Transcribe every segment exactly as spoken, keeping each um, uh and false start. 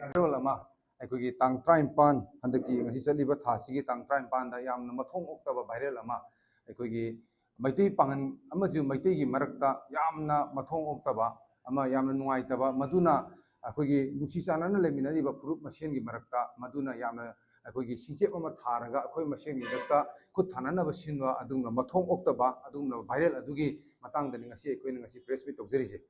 Viral ꯑꯃ, ꯑꯩꯈꯣꯏꯒꯤ ꯇꯥꯡ ꯇꯔꯥꯅꯤꯄꯥꯟ, ꯍꯟꯗꯛꯀꯤ ꯉꯁꯤ ꯆꯠꯂꯤꯕ ꯊꯥꯁꯤꯒꯤ ꯇꯥꯡ ꯇꯔꯥꯅꯤꯄꯥꯟꯗ ꯌꯥꯝꯅ ꯃꯊꯣꯡ ꯑꯣꯛꯇꯕ ꯚꯥꯏꯔꯦꯜ ꯑꯃ, ꯑꯩꯈꯣꯏꯒꯤ ꯃꯩꯇꯩ ꯄꯥꯉꯜ ꯑꯃꯁꯨꯡ ꯃꯩꯇꯩꯒꯤ ꯃꯔꯛꯇ ꯌꯥꯝꯅ ꯃꯊꯣꯡ ꯑꯣꯛꯇꯕ ꯑꯃ, ꯌꯥꯝꯅ ꯅꯨꯡꯉꯥꯏꯇꯕ, ꯃꯗꯨꯅ ꯑꯩꯈꯣꯏꯒꯤ ꯅꯨꯡꯁꯤ ꯆꯥꯟꯅꯅ ꯂꯩꯃꯤꯟꯅꯔꯤꯕ ꯐꯨꯔꯨꯞ ꯃꯁꯦꯟꯒꯤ ꯃꯔꯛꯇ ꯃꯗꯨꯅ ꯌꯥꯝꯅ ꯑꯩꯈꯣꯏꯒꯤ ꯁꯤꯡꯆꯦꯞ ꯑꯃ ꯊꯥꯔꯒ ꯑꯩꯈꯣꯏ ꯃꯁꯦꯟꯒꯤ ꯃꯔꯛꯇ ꯈꯨꯠ ꯊꯥꯅꯅꯕ ꯁꯤꯟꯕ ꯑꯗꯨꯒꯨꯝꯂꯕ ꯃꯊꯣꯡ ꯑꯣꯛꯇꯕ ꯑꯗꯨꯒꯨꯝꯂꯕ ꯚꯥꯏꯔꯦꯜ ꯑꯗꯨꯒꯤ ꯃꯇꯥꯡꯗꯅꯤ ꯉꯁꯤ ꯑꯩꯈꯣꯏꯅ ꯉꯁꯤ ꯄ꯭ꯔꯦꯁ ꯃꯤꯠ ꯇꯧꯖꯔꯤꯁꯦ꯫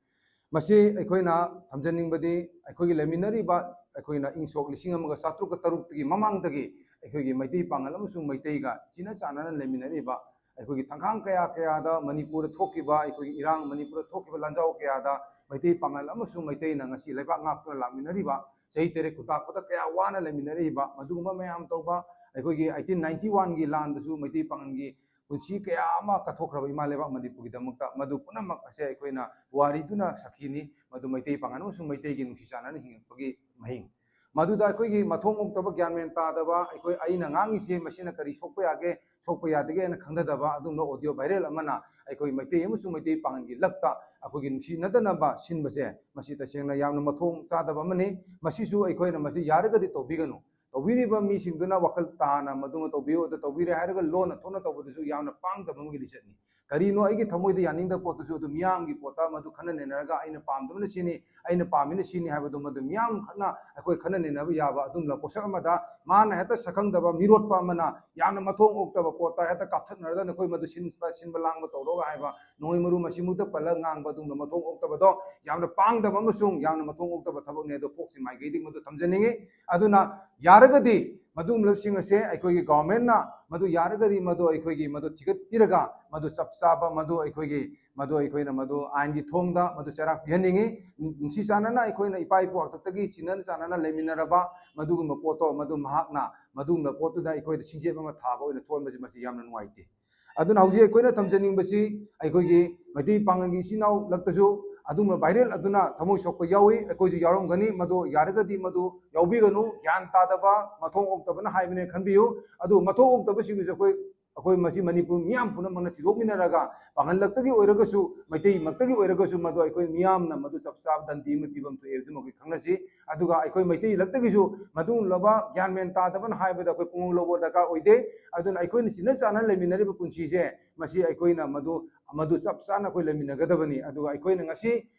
ꯃꯁꯤ ꯑꯩꯈꯣꯏꯅ ꯊꯝꯖꯅꯤꯡꯕꯗꯤ, ꯑꯩꯈꯣꯏꯒꯤ ꯂꯩꯃꯤꯟꯅꯔꯤꯕ, ꯑꯩꯈꯣꯏꯅ ꯏꯪ ꯁꯣꯛ ꯂꯤꯁꯤꯡ ꯑꯃꯒ ꯆꯥꯇ꯭ꯔꯨꯛꯀ ꯇꯔꯨꯛꯇꯒꯤ ꯃꯃꯥꯡꯗꯒꯤ ꯑꯩꯈꯣꯏꯒꯤ ꯃꯩꯇꯩ ꯄꯥꯉꯜ ꯑꯃꯁꯨꯡ ꯃꯩꯇꯩꯒ ꯆꯤꯟꯅ ꯆꯥꯟꯅꯅ ꯂꯩꯃꯤꯟꯅꯔꯤꯕ, ꯑꯩꯈꯣꯏꯒꯤ ꯊꯪꯈꯥꯡ ꯀꯌꯥ ꯀꯌꯥꯗ ꯃꯅꯤꯄꯨꯔꯗ ꯊꯣꯛꯈꯤꯕ ꯑꯩꯈꯣꯏꯒꯤ ꯏꯔꯥꯡ, ꯃꯅꯤꯄꯨꯔꯗ ꯊꯣꯛꯈꯤꯕ ꯂꯥꯟꯖꯥꯎ ꯀꯌꯥꯗ ꯃꯩꯇꯩ ꯄꯥꯉꯜ ꯑꯃꯁꯨꯡ ꯃꯩꯇꯩꯅ ꯉꯁꯤ ꯂꯩꯕꯥꯛ ꯉꯥꯛꯇꯨꯅ ꯂꯥꯛꯃꯤꯟꯅꯔꯤꯕ, ꯆꯍꯤ ꯇꯔꯦꯠ ꯈꯨꯟꯇꯥꯛꯄꯗ ꯀꯌꯥ ꯋꯥꯅ ꯂꯩꯃꯤꯟꯅꯔꯤꯕ, ꯃꯗꯨꯒꯨꯝꯕ ꯃꯌꯥꯝ ꯇꯧꯕ, ꯑꯩꯈꯣꯏꯒꯤ eighteen ninety one ꯒꯤ ꯂꯥꯟꯗꯁꯨ ꯃꯩꯇꯩ ꯄꯥꯉꯜꯒꯤ ꯄꯨꯟꯁꯤ ꯀꯌꯥ ꯑꯃ ꯀꯠꯊꯣꯛꯈ꯭ꯔꯕ ꯏꯃꯥ ꯂꯩꯕꯥꯛ ꯃꯅꯤꯄꯨꯔꯒꯤꯗꯃꯛꯇ, ꯃꯗꯨ ꯄꯨꯝꯅꯃꯛ ꯑꯁꯦ ꯑꯩꯈꯣꯏꯅ ꯋꯥꯔꯤꯗꯨꯅ ꯁꯥꯈꯤꯅꯤ꯫ ꯃꯗꯨ ꯃꯩꯇꯩ ꯄꯥꯉꯜ ꯑꯃꯁꯨꯡ ꯃꯩꯇꯩꯒꯤ ꯅꯨꯡꯁꯤ ꯆꯥꯟꯅꯅ ꯍꯤꯡꯉꯛꯄꯒꯤ ꯃꯍꯤꯡ꯫ ꯃꯗꯨꯗ ꯑꯩꯈꯣꯏꯒꯤ ꯃꯊꯣꯡ ꯑꯣꯛꯇꯕ, ꯒ꯭ꯌꯥꯟ ꯃꯦꯟ ꯇꯥꯗꯕ, ꯑꯩꯈꯣꯏ, ꯑꯩꯅ ꯉꯥꯡꯉꯤꯁꯦ ꯃꯁꯤꯅ ꯀꯔꯤ ꯁꯣꯛꯄ ꯌꯥꯒꯦ, ꯁꯣꯛꯄ ꯌꯥꯗꯒꯦ ꯍꯥꯏꯅ ꯈꯪꯅꯗꯕ ꯑꯗꯨꯒꯨꯝꯕ ꯑꯣꯗꯤꯑꯣ ꯚꯥꯏꯔꯦꯜ ꯑꯃꯅ ꯑꯩꯈꯣꯏ ꯃꯩꯇꯩ ꯑꯃꯁꯨꯡ ꯃꯩꯇꯩ ꯄꯥꯉꯜꯒꯤ ꯂꯛꯇ ꯑꯩꯈꯣꯏꯒꯤ ꯅꯨꯡꯁꯤꯅꯗꯅꯕ ꯁꯤꯟꯕꯁꯦ, ꯃꯁꯤ ꯇꯁꯦꯡꯅ ꯌꯥꯝꯅ ꯃꯊꯣꯡ ꯆꯥꯗꯕ ꯑꯃꯅꯤ꯫ ꯃꯁꯤꯁꯨ ꯑꯩꯈꯣꯏꯅ ꯃꯁꯤ ꯌꯥꯔꯒꯗꯤ ꯇꯧꯕꯤꯒꯅꯨ꯫ ꯇꯧꯕꯤꯔꯤꯕ ꯃꯤꯁꯤꯡꯗꯨꯅ ꯋꯥꯈꯜ ꯇꯥꯅ ꯃꯗꯨꯃ ꯇꯧꯕꯤꯌꯨ, ꯑꯗꯨ ꯇꯧꯕꯤꯔꯦ ꯍꯥꯏꯔꯒ ꯂꯣꯟꯅ ꯊꯣꯛꯅ ꯇꯧꯕꯗꯨꯁꯨ ꯌꯥꯝꯅ ꯄꯥꯡꯗꯕ ꯑꯃꯒꯤ ꯂꯤꯆꯠꯅꯤ꯫ ꯀꯔꯤꯅꯣ ꯑꯩꯒꯤ ꯊꯃꯣꯏꯗ ꯌꯥꯅꯤꯡꯗꯕ ꯄꯣꯠꯇꯨꯁꯨ ꯑꯗꯨ ꯃꯤꯌꯥꯝꯒꯤ ꯄꯣꯠꯇ ꯃꯗꯨ ꯈꯟꯅ ꯅꯩꯅꯔꯒ ꯑꯩꯅ ꯄꯥꯝꯗꯕꯅ ꯁꯤꯅꯤ, ꯑꯩꯅ ꯄꯥꯝꯃꯤꯅ ꯁꯤꯅꯤ ꯍꯥꯏꯕꯗꯨ ꯃꯗꯨ ꯃꯤꯌꯥꯝ ꯈꯠꯅ ꯑꯩꯈꯣꯏ ꯈꯟꯅ ꯅꯩꯅꯕ ꯌꯥꯕ ꯑꯗꯨꯝꯕ ꯄꯣꯠꯁꯛ ꯑꯃꯗ ꯃꯥꯅ ꯍꯦꯛꯇ ꯁꯛꯈꯪꯗꯕ ꯃꯤꯔꯣꯠꯄ ꯑꯃꯅ ꯌꯥꯝꯅ ꯃꯊꯣꯡ ꯑꯣꯛꯇꯕ ꯄꯣꯠꯇ ꯍꯦꯛꯇ ꯀꯥꯞꯊꯠꯅꯔꯗꯅ ꯑꯩꯈꯣꯏ ꯃꯗꯨ ꯁꯤꯟꯕ, ꯁꯤꯟꯕ ꯂꯥꯡꯕ ꯇꯧꯔꯒ ꯍꯥꯏꯕ ꯅꯣꯡꯃꯩ ꯃꯔꯨ ꯃꯁꯤꯃꯨꯛꯇ ꯄꯜꯂꯒ ꯉꯥꯡꯕ ꯑꯗꯨꯒꯨꯝꯕ ꯃꯊꯣꯡ ꯑꯣꯛꯇꯕꯗꯣ ꯌꯥꯝꯅ ꯄꯥꯡꯗꯕ ꯑꯃꯁꯨꯡ ꯌꯥꯝꯅ ꯃꯊꯣꯡ ꯑꯣꯛꯇꯕ ꯊꯕꯛꯅꯤ꯫ ꯑꯗꯣ ꯀꯣꯛꯁꯤ ꯃꯥꯏꯀꯩꯗꯒꯤ ꯃꯗꯨ ꯊꯝꯖꯅꯤꯡꯉꯤ꯫ ꯑꯗꯨꯅ ꯌꯥꯔꯒꯗꯤ ꯃꯗꯨꯒꯨꯝꯂꯕꯁꯤꯡ ꯑꯁꯦ ꯑꯩꯈꯣꯏꯒꯤ ꯒꯣꯚꯔꯟꯃꯦꯟꯠꯅ ꯃꯗꯨ ꯌꯥꯔꯒꯗꯤ ꯃꯗꯨ ꯑꯩꯈꯣꯏꯒꯤ ꯃꯗꯨ ꯊꯤꯒꯠꯄꯤꯔꯒ ꯃꯗꯨ ꯆꯞ ꯆꯥꯕ ꯃꯗꯨ ꯑꯩꯈꯣꯏꯒꯤ ꯃꯗꯨ ꯑꯩꯈꯣꯏꯅ ꯃꯗꯨ ꯑꯥꯏꯟꯒꯤ ꯊꯣꯡꯗ ꯃꯗꯨ ꯆꯩꯔꯥꯛ ꯄꯤꯍꯟꯅꯤꯡꯉꯤ꯫ ꯅꯨꯡꯁꯤ ꯆꯥꯟꯅꯅ ꯑꯩꯈꯣꯏꯅ ꯏꯄꯥ ꯏꯄꯨ ꯍꯥꯛꯇꯛꯇꯒꯤ ꯆꯤꯟꯅ ꯆꯥꯟꯅꯅ ꯂꯩꯃꯤꯟꯅꯔꯕ ꯃꯗꯨꯒꯨꯝꯕ ꯄꯣꯠꯇꯣ ꯃꯗꯨ ꯃꯍꯥꯛꯅ ꯃꯗꯨꯒꯨꯝꯕ ꯄꯣꯠꯇꯨꯗ ꯑꯩꯈꯣꯏꯗ ꯁꯤꯡꯆꯦꯞ ꯑꯃ ꯊꯥꯕ ꯑꯣꯏꯅ ꯊꯣꯛꯍꯟꯕꯁꯤ ꯃꯁꯤ ꯌꯥꯝꯅ ꯅꯨꯡꯉꯥꯏꯇꯦ꯫ ꯑꯗꯨꯅ ꯍꯧꯖꯤꯛ ꯑꯩꯈꯣꯏꯅ ꯊꯝꯖꯅꯤꯡꯕꯁꯤ ꯑꯩꯈꯣꯏꯒꯤ ꯃꯩꯇꯩ ꯄꯥꯉꯜꯒꯤ ꯏꯆꯤꯟ ꯏꯅꯥꯎ ꯂꯛꯇꯁꯨ ꯑꯗꯨꯒꯨꯝꯕ ꯚꯥꯏꯔꯦꯜ ꯑꯗꯨꯅ ꯊꯃꯣꯏ ꯁꯣꯛꯄ ꯌꯥꯎꯏ, ꯑꯩꯈꯣꯏꯁꯨ ꯌꯥꯎꯔꯝꯒꯅꯤ꯫ ꯃꯗꯨ ꯌꯥꯔꯒꯗꯤ ꯃꯗꯨ ꯌꯥꯎꯕꯤꯒꯅꯨ꯫ ꯒ꯭ꯌꯥꯟ ꯇꯥꯗꯕ, ꯃꯊꯣꯡ ꯑꯣꯛꯇꯕꯅ ꯍꯥꯏꯕꯅꯦ ꯈꯟꯕꯤꯌꯨ꯫ ꯑꯗꯨ ꯃꯊꯣꯡ ꯑꯣꯛꯇꯕꯁꯤꯡꯗꯨꯁꯨ ꯑꯩꯈꯣꯏ ꯑꯩꯈꯣꯏ ꯃꯁꯤ ꯃꯅꯤꯄꯨꯔ ꯃꯤꯌꯥꯝ ꯄꯨꯝꯅꯃꯛꯅ ꯊꯤꯗꯣꯛꯃꯤꯟꯅꯔꯒ, ꯄꯥꯡꯒꯜꯂꯛꯇꯒꯤ ꯑꯣꯏꯔꯒꯁꯨ, ꯃꯩꯇꯩꯃꯛꯇꯒꯤ ꯑꯣꯏꯔꯒꯁꯨ, ꯃꯗꯨ ꯑꯩꯈꯣꯏ ꯃꯤꯌꯥꯝꯅ ꯃꯗꯨ ꯆꯞ ꯆꯥꯕ ꯗꯟꯗꯤ ꯑꯃ ꯄꯤꯐꯝ ꯊꯣꯛꯑꯦ ꯍꯥꯏꯕꯗꯨꯃ ꯑꯩꯈꯣꯏ ꯈꯪꯅꯁꯤ꯫ ꯑꯗꯨꯒ ꯑꯩꯈꯣꯏ ꯃꯩꯇꯩ ꯂꯛꯇꯒꯤꯁꯨ ꯃꯗꯨꯒꯨꯝꯂꯕ ꯒ꯭ꯌꯥꯟ ꯃꯦꯟ ꯇꯥꯗꯕꯅ ꯍꯥꯏꯕꯗ ꯑꯩꯈꯣꯏ ꯄꯨꯡꯂꯧ ꯂꯧꯕ ꯗꯔꯀꯥꯔ ꯑꯣꯏꯗꯦ꯫ ꯑꯗꯨꯅ ꯑꯩꯈꯣꯏꯅ ꯆꯤꯟꯅ ꯆꯥꯟꯅ ꯂꯩꯃꯤꯟꯅꯔꯤꯕ ꯄꯨꯟꯁꯤꯁꯦ, ꯃꯁꯤ ꯑꯩꯈꯣꯏꯅ ꯃꯗꯨ, ꯃꯗꯨ ꯆꯞ ꯆꯥꯅ ꯑꯩꯈꯣꯏ ꯂꯩꯃꯤꯟꯅꯒꯗꯕꯅꯤ꯫ ꯑꯗꯨꯒ ꯑꯩꯈꯣꯏꯅ ꯉꯁꯤ,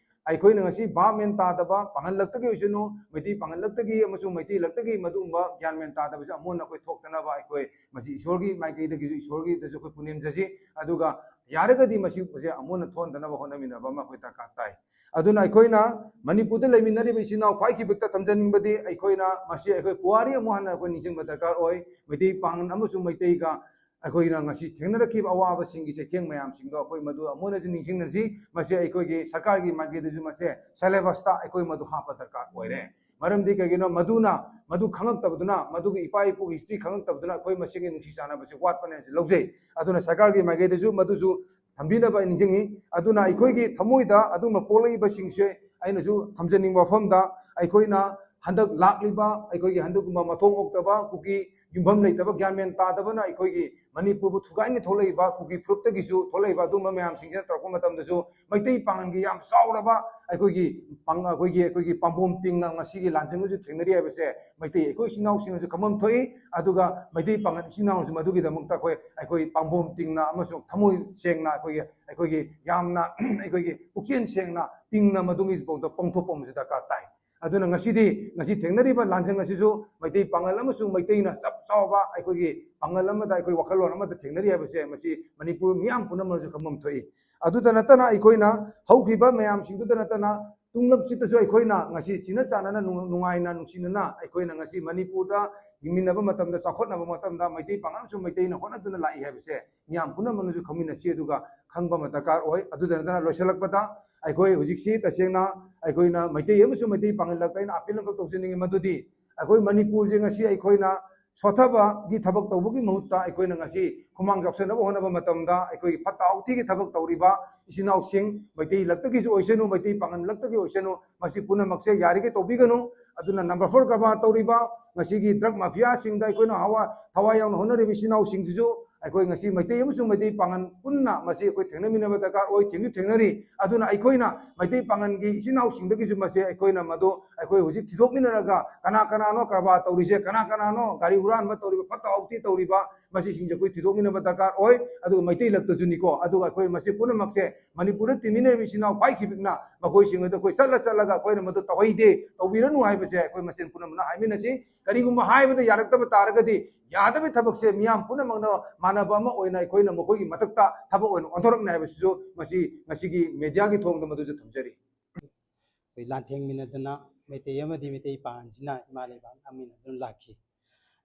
ꯑꯩꯈꯣꯏꯅ ꯉꯁꯤ ꯚꯥꯞ ꯃꯦꯟ ꯇꯥꯗꯕ, ꯄꯥꯡꯒꯜ ꯂꯛꯇꯒꯤ ꯑꯣꯏꯁꯅꯨ, ꯃꯩꯇꯩ ꯄꯥꯡꯒꯜ ꯂꯛꯇꯒꯤ ꯑꯃꯁꯨꯡ ꯃꯩꯇꯩ ꯂꯛꯇꯒꯤ ꯃꯗꯨꯒꯨꯝꯕ ꯒ꯭ꯌꯥꯟ ꯃꯦꯟ ꯇꯥꯗꯕꯁꯦ ꯑꯃꯨꯛ ꯍꯟꯅ ꯑꯩꯈꯣꯏ ꯊꯣꯛꯇꯅꯕ ꯑꯩꯈꯣꯏ ꯃꯁꯤ ꯏꯁꯣꯔꯒꯤ ꯃꯥꯏꯀꯩꯗꯒꯤꯁꯨ, ꯏꯁꯣꯔꯒꯤꯗꯁꯨ ꯑꯩꯈꯣꯏ ꯄꯨꯅꯦꯝꯖꯁꯤ꯫ ꯑꯗꯨꯒ ꯌꯥꯔꯒꯗꯤ ꯃꯁꯤꯁꯦ ꯑꯃꯨꯛ ꯍꯟꯅ ꯊꯣꯛꯍꯟꯗꯅꯕ ꯍꯣꯠꯅꯃꯤꯟꯅꯕ ꯑꯃ ꯑꯩꯈꯣꯏ ꯗꯔꯀꯥꯔ ꯇꯥꯏ꯫ ꯑꯗꯨꯅ ꯑꯩꯈꯣꯏꯅ ꯃꯅꯤꯄꯨꯔꯗ ꯂꯩꯃꯤꯟꯅꯔꯤꯕ ꯏꯆꯤꯟ ꯏꯅꯥꯎ ꯈ꯭ꯋꯥꯏ ꯈꯤꯕꯤꯛꯇ ꯊꯝꯖꯅꯤꯡꯕꯗꯤ, ꯑꯩꯈꯣꯏꯅ ꯃꯁꯤ ꯑꯩꯈꯣꯏ ꯄꯨꯋꯥꯔꯤ ꯑꯃꯨꯛ ꯍꯟꯅ ꯑꯩꯈꯣꯏ ꯅꯤꯡꯁꯤꯡꯕ ꯗꯔꯀꯥꯔ ꯑꯣꯏ꯫ ꯃꯩꯇꯩ ꯄꯥꯡꯒꯜ ꯑꯃꯁꯨꯡ ꯃꯩꯇꯩꯒ ꯑꯩꯈꯣꯏꯅ ꯉꯁꯤ ꯊꯦꯡꯅꯔꯛꯈꯤꯕ ꯑꯋꯥꯕꯁꯤꯡꯒꯤ ꯆꯩꯊꯦꯡ ꯃꯌꯥꯝꯁꯤꯡꯗꯣ ꯑꯩꯈꯣꯏ ꯃꯗꯨ ꯑꯃꯨꯛ ꯍꯟꯅꯁꯨ ꯅꯤꯡꯁꯤꯡꯅꯁꯤ꯫ ꯃꯁꯤ ꯑꯩꯈꯣꯏꯒꯤ ꯁꯔꯀꯥꯔꯒꯤ ꯃꯥꯏꯀꯩꯗꯁꯨ ꯃꯁꯦ syllabus ꯇ ꯑꯩꯈꯣꯏ ꯃꯗꯨ ꯍꯥꯞꯄ ꯗꯔꯀꯥꯔ ꯑꯣꯏꯔꯦ꯫ ꯃꯔꯝꯗꯤ ꯀꯩꯒꯤꯅꯣ? ꯃꯗꯨꯅ, ꯃꯗꯨ ꯈꯪꯉꯛꯇꯕꯗꯨꯅ, ꯃꯗꯨꯒꯤ ꯏꯄꯥ ꯏꯄꯨꯒꯤ history ꯈꯪꯉꯛꯇꯕꯗꯨꯅ ꯑꯩꯈꯣꯏ ꯃꯁꯦꯟꯒꯤ ꯅꯨꯡꯁꯤ ꯆꯥꯟꯅꯕꯁꯤ ꯋꯥꯠꯄꯅꯦꯅꯁꯨ ꯂꯧꯖꯩ꯫ ꯑꯗꯨꯅ ꯁꯔꯀꯥꯔꯒꯤ ꯃꯥꯏꯀꯩꯗꯁꯨ ꯃꯗꯨꯁꯨ ꯊꯝꯕꯤꯅꯕ ꯑꯩ ꯅꯤꯡꯁꯤꯡꯉꯤ꯫ ꯑꯗꯨꯅ ꯑꯩꯈꯣꯏꯒꯤ ꯊꯃꯣꯏꯗ ꯑꯗꯨꯒꯨꯝꯕ ꯄꯣꯛꯂꯛꯏꯕꯁꯤꯡꯁꯦ ꯑꯩꯅꯁꯨ ꯊꯝꯖꯅꯤꯡꯕ ꯋꯥꯐꯝꯗ, ꯑꯩꯈꯣꯏꯅ ꯍꯟꯗꯛ ꯂꯥꯛꯂꯤꯕ ꯑꯩꯈꯣꯏꯒꯤ ꯍꯟꯗꯛꯀꯨꯝꯕ ꯃꯊꯣꯡ ꯑꯣꯛꯇꯕ ꯀꯨꯀꯤ ꯌꯨꯝꯐꯝ ꯂꯩꯇꯕ ꯒ꯭ꯌꯥꯟ ꯃꯦꯟ ꯇꯥꯗꯕꯅ ꯑꯩꯈꯣꯏꯒꯤ ꯃꯅꯤꯄꯨꯔꯕꯨ ꯊꯨꯒꯥꯏꯅ ꯊꯣꯛꯂꯛꯏꯕ ꯀꯨꯀꯤ ꯐꯨꯔꯨꯞꯇꯒꯤꯁꯨ ꯊꯣꯛꯂꯛꯏꯕ ꯑꯗꯨꯒꯨꯝꯕ ꯃꯌꯥꯝꯁꯤꯡꯁꯤꯅ ꯇꯧꯔꯛꯄ ꯃꯇꯝꯗꯁꯨ ꯃꯩꯇꯩ ꯄꯥꯡꯒꯜꯒꯤ ꯌꯥꯝ ꯆꯥꯎꯔꯕ ꯑꯩꯈꯣꯏꯒꯤ ꯄꯥꯡ-, ꯑꯩꯈꯣꯏꯒꯤ, ꯑꯩꯈꯣꯏꯒꯤ ꯄꯥꯝꯕꯣꯝ ꯇꯤꯡꯅ ꯉꯁꯤꯒꯤ ꯂꯥꯟꯖꯪ ꯑꯁꯤ ꯊꯦꯡꯅꯔꯤ ꯍꯥꯏꯕꯁꯦ ꯃꯩꯇꯩ ꯑꯩꯈꯣꯏ ꯏꯆꯤꯟ ꯏꯅꯥꯎꯁꯤꯡꯅꯁꯨ ꯈꯪꯐꯝ ꯊꯣꯛꯏ꯫ ꯑꯗꯨꯒ ꯃꯩꯇꯩ ꯄꯥꯡꯒꯜ ꯏꯆꯤꯟ ꯏꯅꯥꯎꯁꯨ ꯃꯗꯨꯒꯤꯗꯃꯛꯇ ꯑꯩꯈꯣꯏ, ꯑꯩꯈꯣꯏ ꯄꯥꯝꯕꯣꯝ ꯇꯤꯡꯅ ꯑꯃꯁꯨꯡ ꯊꯃꯣꯏ ꯁꯦꯡꯅ ꯑꯩꯈꯣꯏꯒꯤ, ꯑꯩꯈꯣꯏꯒꯤ ꯌꯥꯝꯅ ꯑꯩꯈꯣꯏꯒꯤ ꯄꯨꯛꯆꯦꯜ ꯁꯦꯡꯅ ꯇꯤꯡꯅ ꯃꯗꯨꯒꯤ ꯄꯣꯠꯇꯣ ꯄꯥꯡꯊꯣꯛꯄ ꯑꯃꯁꯨ ꯗꯔꯀꯥꯔ ꯇꯥꯏ꯫ ꯑꯗꯨꯅ ꯉꯁꯤꯗꯤ, ꯉꯁꯤ ꯊꯦꯡꯅꯔꯤꯕ ꯂꯥꯟꯖꯪ ꯑꯁꯤꯁꯨ ꯃꯩꯇꯩ ꯄꯥꯡꯒꯜ ꯑꯃꯁꯨꯡ ꯃꯩꯇꯩꯅ ꯆꯞ ꯆꯥꯎꯕ ꯑꯩꯈꯣꯏꯒꯤ ꯄꯥꯡꯒꯜ ꯑꯃꯗ, ꯑꯩꯈꯣꯏ ꯋꯥꯈꯜꯂꯣꯟ ꯑꯃꯗ ꯊꯦꯡꯅꯔꯤ ꯍꯥꯏꯕꯁꯦ ꯃꯁꯤ ꯃꯅꯤꯄꯨꯔ ꯃꯤꯌꯥꯝ ꯄꯨꯝꯅꯃꯛꯅꯁꯨ ꯈꯪꯐꯝ ꯊꯣꯛꯏ꯫ ꯑꯗꯨꯇ ꯅꯠꯇꯅ ꯑꯩꯈꯣꯏꯅ ꯍꯧꯈꯤꯕ ꯃꯌꯥꯝꯁꯤꯡꯗꯨꯇ ꯅꯠꯇꯅ ꯇꯨꯡꯂꯞꯁꯤꯗꯁꯨ ꯑꯩꯈꯣꯏꯅ ꯉꯁꯤ ꯆꯤꯟꯅ ꯆꯥꯟꯅꯅ ꯅꯨꯡ-, ꯅꯨꯡꯉꯥꯏꯅ ꯅꯨꯡꯁꯤꯅꯅ ꯑꯩꯈꯣꯏꯅ ꯉꯁꯤ ꯃꯅꯤꯄꯨꯔꯗ ꯍꯤꯡꯃꯤꯟꯅꯕ ꯃꯇꯝꯗ, ꯆꯥꯎꯈꯠꯅꯕ ꯃꯇꯝꯗ ꯃꯩꯇꯩ ꯄꯥꯡꯒꯜ ꯑꯃꯁꯨꯡ ꯃꯩꯇꯩꯅ ꯍꯣꯠꯅꯗꯨꯅ ꯂꯥꯛꯏ ꯍꯥꯏꯕꯁꯦ ꯃꯤꯌꯥꯝ ꯄꯨꯝꯅꯃꯛꯅꯁꯨ ꯈꯪꯃꯤꯟꯅꯁꯤ, ꯑꯗꯨꯒ ꯈꯪꯕ ꯑꯃ ꯗꯔꯀꯥꯔ ꯑꯣꯏ꯫ ꯑꯗꯨꯗ ꯅꯠꯇꯅ ꯂꯣꯏꯁꯤꯜꯂꯛꯄꯗ ꯑꯩꯈꯣꯏ ꯍꯧꯖꯤꯛꯁꯤ ꯇꯁꯦꯡꯅ ꯑꯩꯈꯣꯏꯅ ꯃꯩꯇꯩ ꯑꯃꯁꯨꯡ ꯃꯩꯇꯩ ꯄꯥꯡꯒꯜ ꯂꯛꯇ ꯑꯩꯅ appeal ꯑꯃꯈꯛ ꯇꯧꯖꯅꯤꯡꯉꯤ, ꯃꯗꯨꯗꯤ ꯑꯩꯈꯣꯏ ꯃꯅꯤꯄꯨꯔꯁꯦ ꯉꯁꯤ ꯑꯩꯈꯣꯏꯅ ꯁꯣꯠꯊꯕꯒꯤ ꯊꯕꯛ ꯇꯧꯕꯒꯤ ꯃꯍꯨꯠꯇ ꯑꯩꯈꯣꯏꯅ ꯉꯁꯤ ꯈꯨꯃꯥꯡ ꯆꯥꯎꯁꯟꯅꯕ ꯍꯣꯠꯅꯕ ꯃꯇꯝꯗ ꯑꯩꯈꯣꯏꯒꯤ ꯐꯠꯇ ꯍꯥꯎꯊꯤꯒꯤ ꯊꯕꯛ ꯇꯧꯔꯤꯕ ꯏꯆꯤꯟ ꯏꯅꯥꯎꯁꯤꯡ, ꯃꯩꯇꯩ ꯂꯛꯇꯒꯤꯁꯨ ꯑꯣꯏꯁꯅꯨ, ꯃꯩꯇꯩ ꯄꯥꯡꯒꯜ ꯂꯛꯇꯒꯤ ꯑꯣꯏꯁꯅꯨ, ꯃꯁꯤ ꯄꯨꯝꯅꯃꯛꯁꯦ ꯌꯥꯔꯤꯈꯩ ꯇꯧꯕꯤꯒꯅꯨ꯫ ꯑꯗꯨꯅ number four ꯀꯔꯕꯥꯔ ꯇꯧꯔꯤꯕ, ꯉꯁꯤꯒꯤ drug mafiaꯁꯤꯡꯗ ꯑꯩꯈꯣꯏꯅ ꯍꯋꯥ-, ꯊꯋꯥꯏ ꯌꯥꯎꯅ ꯍꯣꯠꯅꯔꯤꯕ ꯏꯆꯤꯟ ꯏꯅꯥꯎꯁꯤꯡꯁꯤꯁꯨ ꯑꯩꯈꯣꯏ ꯉꯁꯤ ꯃꯩꯇꯩ ꯑꯃꯁꯨꯡ ꯃꯩꯇꯩ ꯄꯥꯉꯜ ꯄꯨꯟꯅ ꯃꯁꯤ ꯑꯩꯈꯣꯏ ꯊꯦꯡꯅꯃꯤꯟꯅꯕ ꯗꯔꯀꯥꯔ ꯑꯣꯏ, ꯊꯦꯡꯁꯨ ꯊꯦꯡꯅꯔꯤ꯫ ꯑꯗꯨꯅ ꯑꯩꯈꯣꯏꯅ ꯃꯩꯇꯩ ꯄꯥꯉꯜꯒꯤ ꯏꯆꯤꯟ ꯏꯅꯥꯎꯁꯤꯡꯗꯒꯤꯁꯨ ꯃꯁꯤ ꯑꯩꯈꯣꯏꯅ ꯃꯗꯨ ꯑꯩꯈꯣꯏ ꯍꯧꯖꯤꯛ ꯊꯤꯗꯣꯛꯃꯤꯟꯅꯔꯒ ꯀꯅꯥ ꯀꯅꯥꯅꯣ ꯀꯔꯕꯥꯔ ꯇꯧꯔꯤꯁꯦ, ꯀꯅꯥ ꯀꯅꯥꯅꯣ ꯒꯥꯔꯤ ꯍꯨꯔꯥꯟꯕ ꯇꯧꯔꯤꯕ, ꯐꯠꯇ ꯍꯥꯎꯊꯤ ꯇꯧꯔꯤꯕ, ꯃꯁꯤꯁꯤꯡꯁꯦ ꯑꯩꯈꯣꯏ ꯊꯤꯗꯣꯛꯃꯤꯟꯅꯕ ꯗꯔꯀꯥꯔ ꯑꯣꯏ꯫ ꯑꯗꯨꯒ ꯃꯩꯇꯩ ꯂꯛꯇꯁꯨꯅꯤꯀꯣ, ꯑꯗꯨꯒ ꯑꯩꯈꯣꯏ ꯃꯁꯤ ꯄꯨꯝꯅꯃꯛꯁꯦ ꯃꯅꯤꯄꯨꯔꯗ ꯇꯤꯟꯃꯤꯟꯅꯔꯤꯕ ꯏꯆꯤꯟ ꯏꯅꯥꯎ ꯈ꯭ꯋꯥꯏ ꯈꯤꯕꯤꯛꯅ ꯃꯈꯣꯏꯁꯤꯡ ꯑꯗꯨ ꯑꯩꯈꯣꯏ ꯆꯠꯂ ꯆꯠꯂꯒ ꯑꯩꯈꯣꯏꯅ ꯃꯗꯨ ꯇꯧꯍꯩꯗꯦ, ꯇꯧꯕꯤꯔꯅꯨ ꯍꯥꯏꯕꯁꯦ ꯑꯩꯈꯣꯏ ꯃꯁꯦꯟ ꯄꯨꯝꯅꯃꯛꯅ ꯍꯥꯏꯃꯤꯟꯅꯁꯤ꯫ ꯀꯔꯤꯒꯨꯝꯕ ꯍꯥꯏꯕꯗ ꯌꯥꯔꯛꯇꯕ ꯇꯥꯔꯒꯗꯤ, ꯌꯥꯗꯕ ꯊꯕꯛꯁꯦ ꯃꯤꯌꯥꯝ ꯄꯨꯝꯅꯃꯛꯅ ꯃꯥꯟꯅꯕ ꯑꯃ ꯑꯣꯏꯅ ꯑꯩꯈꯣꯏꯅ ꯃꯈꯣꯏꯒꯤ ꯃꯊꯛꯇ ꯊꯕꯛ ꯑꯣꯏꯅ ꯑꯣꯟꯊꯣꯔꯛꯅꯤ ꯍꯥꯏꯕꯁꯤꯁꯨ ꯃꯁꯤ ꯉꯁꯤꯒꯤ ꯃꯦꯗꯤꯌꯥꯒꯤ ꯊꯣꯡꯗ ꯃꯗꯨꯁꯨ ꯊꯝꯖꯔꯤ꯫ ꯑꯩꯈꯣꯏ ꯂꯥꯟꯊꯦꯡꯃꯤꯟꯅꯗꯅ ꯃꯩꯇꯩ ꯑꯃꯗꯤ ꯃꯩꯇꯩ ꯄꯥꯉꯜꯁꯤꯅ ꯏꯃꯥ ꯂꯩꯕꯥꯛ ꯉꯥꯛꯃꯤꯟꯅꯗꯨꯅ ꯂꯥꯛꯈꯤ꯫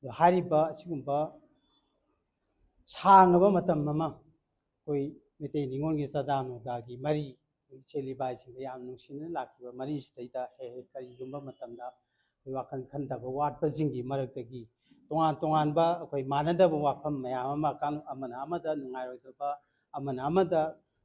ꯑꯗꯣ ꯍꯥꯏꯔꯤꯕ ꯑꯁꯤꯒꯨꯝꯕ ꯁꯥꯡꯉꯕ ꯃꯇꯝ ꯑꯃ ꯑꯩꯈꯣꯏ ꯃꯩꯇꯩ ꯅꯤꯉꯣꯜꯒꯤ ꯆꯥꯗꯥ ꯅꯧꯗꯥꯒꯤ ꯃꯔꯤ, ꯏꯆꯦꯜ ꯏꯕꯥꯏꯁꯤꯡꯒ ꯌꯥꯝ ꯅꯨꯡꯁꯤꯅ ꯂꯥꯛꯈꯤꯕ ꯃꯔꯤꯁꯤꯗꯩꯗ ꯍꯦꯛ ꯍꯦꯛ ꯀꯔꯤꯒꯨꯝꯕ ꯃꯇꯝꯗ ꯑꯩꯈꯣꯏ ꯋꯥꯈꯜ ꯈꯟꯊꯕ ꯋꯥꯠꯄꯁꯤꯡꯒꯤ ꯃꯔꯛꯇꯒꯤ ꯇꯣꯉꯥꯟ ꯇꯣꯉꯥꯟꯕ ꯑꯩꯈꯣꯏ ꯃꯥꯟꯅꯗꯕ ꯋꯥꯐꯝ ꯃꯌꯥꯝ ꯑꯃ, ꯀꯥꯡꯂꯨꯞ ꯑꯃꯅ ꯑꯃꯗ ꯅꯨꯡꯉꯥꯏꯔꯣꯏꯗꯕ, ꯑꯃꯅ ꯑꯃꯗ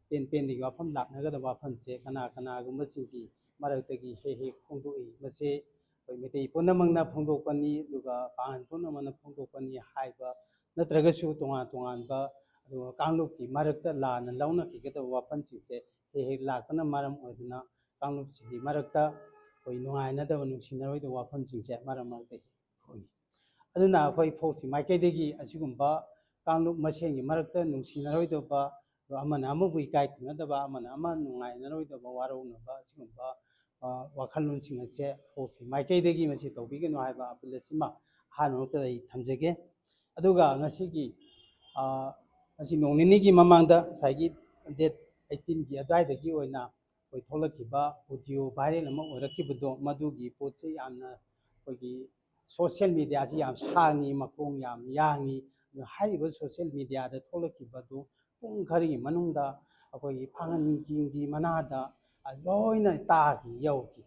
ꯄꯦꯟ ꯄꯦꯟꯗꯒꯤ ꯋꯥꯐꯝ ꯂꯥꯛꯅꯒꯗꯕ ꯋꯥꯐꯝꯁꯦ ꯀꯅꯥ ꯀꯅꯥꯒꯨꯝꯕꯁꯤꯡꯒꯤ ꯃꯔꯛꯇꯒꯤ ꯍꯦꯛ ꯍꯦꯛ ꯐꯣꯡꯗꯣꯛꯏ꯫ ꯃꯁꯤ ꯑꯩꯈꯣꯏ ꯃꯩꯇꯩ ꯄꯨꯝꯅꯃꯛꯅ ꯐꯣꯡꯗꯣꯛꯄꯅꯤ, ꯑꯗꯨꯒ ꯄꯥꯉꯜ ꯄꯨꯝꯅꯃꯛꯅ ꯐꯣꯡꯗꯣꯛꯄꯅꯤ ꯍꯥꯏꯕ ꯅꯠꯇ꯭ꯔꯒꯁꯨ ꯇꯣꯉꯥꯟ ꯇꯣꯉꯥꯟꯕ, ꯑꯗꯨꯒ ꯀꯥꯡꯂꯨꯞꯀꯤ ꯃꯔꯛꯇ ꯂꯥꯟꯅ ꯂꯧꯅꯈꯤꯒꯗꯕ ꯋꯥꯐꯝꯁꯤꯡꯁꯦ ꯍꯦꯛ ꯍꯦꯛ ꯂꯥꯛꯄꯅ ꯃꯔꯝ ꯑꯣꯏꯗꯨꯅ ꯀꯥꯡꯂꯨꯞꯁꯤꯡꯒꯤ ꯃꯔꯛꯇ ꯑꯩꯈꯣꯏ ꯅꯨꯡꯉꯥꯏꯅꯗꯕ, ꯅꯨꯡꯁꯤꯅꯔꯣꯏꯗꯕ ꯋꯥꯐꯝꯁꯤꯡꯁꯦ ꯃꯔꯛ ꯃꯔꯛꯇ ꯍꯦꯛ ꯊꯣꯛꯏ꯫ ꯑꯗꯨꯅ ꯑꯩꯈꯣꯏ ꯐꯣꯛꯁꯤ ꯃꯥꯏꯀꯩꯗꯒꯤ ꯑꯁꯤꯒꯨꯝꯕ ꯀꯥꯡꯂꯨꯞ ꯃꯁꯦꯟꯒꯤ ꯃꯔꯛꯇ ꯅꯨꯡꯁꯤꯅꯔꯣꯏꯗꯕ, ꯑꯗꯣ ꯑꯃꯅ ꯑꯃꯕꯨ ꯏꯀꯥꯏ ꯈꯨꯝꯅꯗꯕ, ꯑꯃꯅ ꯑꯃ ꯅꯨꯡꯉꯥꯏꯅꯔꯣꯏꯗꯕ, ꯋꯥꯔꯧꯅꯕ, ꯑꯁꯤꯒꯨꯝꯕ, ꯑ, ꯋꯥꯈꯜꯂꯣꯟꯁꯤꯡ ꯑꯁꯦ ꯐꯣꯛꯁꯤ ꯃꯥꯏꯀꯩꯗꯒꯤ ꯃꯁꯤ ꯇꯧꯕꯤꯒꯅꯨ ꯍꯥꯏꯕ ꯑꯄꯤꯜ ꯑꯁꯤꯃ ꯑꯍꯥꯟꯕ ꯃꯛꯇꯗ ꯑꯩ ꯊꯝꯖꯒꯦ꯫ ꯑꯗꯨꯒ ꯉꯁꯤꯒꯤ, ꯑ, ꯉꯁꯤ ꯅꯣꯡ ꯅꯤꯅꯤꯒꯤ ꯃꯃꯥꯡꯗ ꯉꯁꯥꯏꯒꯤ date eighteen ꯒꯤ ꯑꯗꯨꯋꯥꯏꯗꯒꯤ ꯑꯣꯏꯅ ꯑꯩꯈꯣꯏ ꯊꯣꯛꯂꯛꯈꯤꯕ audio viral ꯑꯃ ꯑꯣꯏꯔꯛꯈꯤꯕꯗꯣ, ꯃꯗꯨꯒꯤ ꯄꯣꯠꯁꯦ ꯌꯥꯝꯅ ꯑꯩꯈꯣꯏꯒꯤ social media ꯁꯤ ꯌꯥꯝ ꯁꯥꯡꯉꯤ, ꯃꯈꯣꯡ ꯌꯥꯝ ꯌꯥꯡꯉꯤ꯫ ꯑꯗꯨ ꯍꯥꯏꯔꯤꯕ social media ꯗ ꯊꯣꯛꯂꯛꯈꯤꯕꯗꯨ ꯄꯨꯡ ꯈꯔꯒꯤ ꯃꯅꯨꯡꯗ ꯑꯩꯈꯣꯏꯒꯤ ꯄꯥꯉꯜꯒꯤ ꯃꯅꯥꯗ ꯂꯣꯏꯅ ꯇꯥꯈꯤ, ꯌꯧꯈꯤ꯫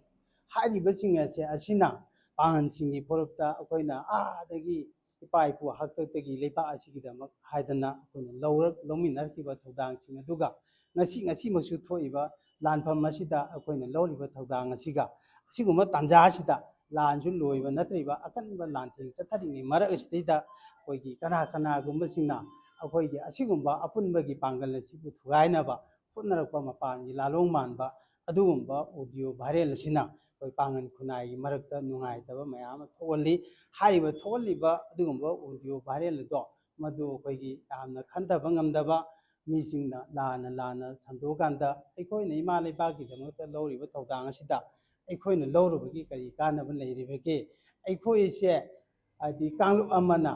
ꯍꯥꯏꯔꯤꯕꯁꯤꯡ ꯑꯁꯦ, ꯑꯁꯤꯅ ꯄꯥꯉꯜꯁꯤꯡꯒꯤ ꯐꯨꯔꯨꯞꯇ ꯑꯩꯈꯣꯏꯅ ꯑꯥꯗꯒꯤ ꯏꯄꯥ ꯏꯄꯨ ꯍꯥꯛꯇꯛꯇꯒꯤ ꯂꯩꯕꯥꯛ ꯑꯁꯤꯒꯤꯗꯃꯛ ꯍꯥꯏꯗꯅ ꯑꯩꯈꯣꯏꯅ ꯂꯧꯔꯛ-, ꯂꯧꯃꯤꯟꯅꯔꯛꯈꯤꯕ ꯊꯧꯗꯥꯡꯁꯤꯡ ꯑꯗꯨꯒ ꯉꯁꯤ, ꯉꯁꯤꯃꯛꯁꯨ ꯊꯣꯛꯏꯕ ꯂꯥꯟꯐꯝ ꯑꯁꯤꯗ ꯑꯩꯈꯣꯏꯅ ꯂꯧꯔꯤꯕ ꯊꯧꯗꯥꯡ ꯑꯁꯤꯒ, ꯑꯁꯤꯒꯨꯝꯕ ꯇꯥꯟꯖꯥ ꯑꯁꯤꯗ ꯂꯥꯟꯁꯨ ꯂꯣꯏꯕ ꯅꯠꯇ꯭ꯔꯤꯕ ꯑꯀꯟꯕ ꯂꯥꯟꯊꯦꯡ ꯆꯠꯊꯔꯤꯉꯩ ꯃꯔꯛ ꯑꯁꯤꯗꯩꯗ ꯑꯩꯈꯣꯏꯒꯤ ꯀꯅꯥ ꯀꯅꯥꯒꯨꯝꯕꯁꯤꯡꯅ ꯑꯩꯈꯣꯏꯒꯤ ꯑꯁꯤꯒꯨꯝꯕ ꯑꯄꯨꯟꯕꯒꯤ ꯄꯥꯡꯒꯜ ꯑꯁꯤꯕꯨ ꯊꯨꯒꯥꯏꯅꯕ ꯍꯣꯠꯅꯔꯛꯄ ꯃꯄꯥꯟꯒꯤ ꯂꯥꯂꯣꯡ ꯃꯥꯟꯕ ꯑꯗꯨꯒꯨꯝꯕ ꯑꯣꯗꯤꯑꯣ ꯚꯥꯏꯔꯦꯜ ꯑꯁꯤꯅ ꯑꯩꯈꯣꯏ ꯄꯥꯡꯒꯜ ꯈꯨꯟꯅꯥꯏꯒꯤ ꯃꯔꯛꯇ ꯅꯨꯡꯉꯥꯏꯇꯕ ꯃꯌꯥꯝ ꯑꯃ ꯊꯣꯛꯍꯜꯂꯤ꯫ ꯍꯥꯏꯔꯤꯕ ꯊꯣꯛꯍꯜꯂꯤꯕ ꯑꯗꯨꯒꯨꯝꯕ ꯑꯣꯗꯤꯑꯣ ꯚꯥꯏꯔꯦꯜ ꯑꯗꯣ ꯃꯗꯨ ꯑꯩꯈꯣꯏꯒꯤ ꯌꯥꯝꯅ ꯈꯟꯊꯕ ꯉꯝꯗꯕ ꯃꯤꯁꯤꯡꯅ ꯂꯥꯟꯅ ꯂꯥꯟꯅ ꯁꯟꯗꯣꯛꯑꯀꯥꯟꯗ ꯑꯩꯈꯣꯏꯅ ꯏꯃꯥ ꯂꯩꯕꯥꯛꯀꯤꯗꯃꯛꯇ ꯂꯧꯔꯤꯕ ꯊꯧꯗꯥꯡ ꯑꯁꯤꯗ ꯑꯩꯈꯣꯏꯅ ꯂꯧꯔꯨꯕꯒꯤ ꯀꯔꯤ ꯀꯥꯟꯅꯕ ꯂꯩꯔꯤꯕꯒꯦ? ꯑꯩꯈꯣꯏꯁꯦ ꯍꯥꯏꯗꯤ ꯀꯥꯡꯂꯨꯞ ꯑꯃꯅ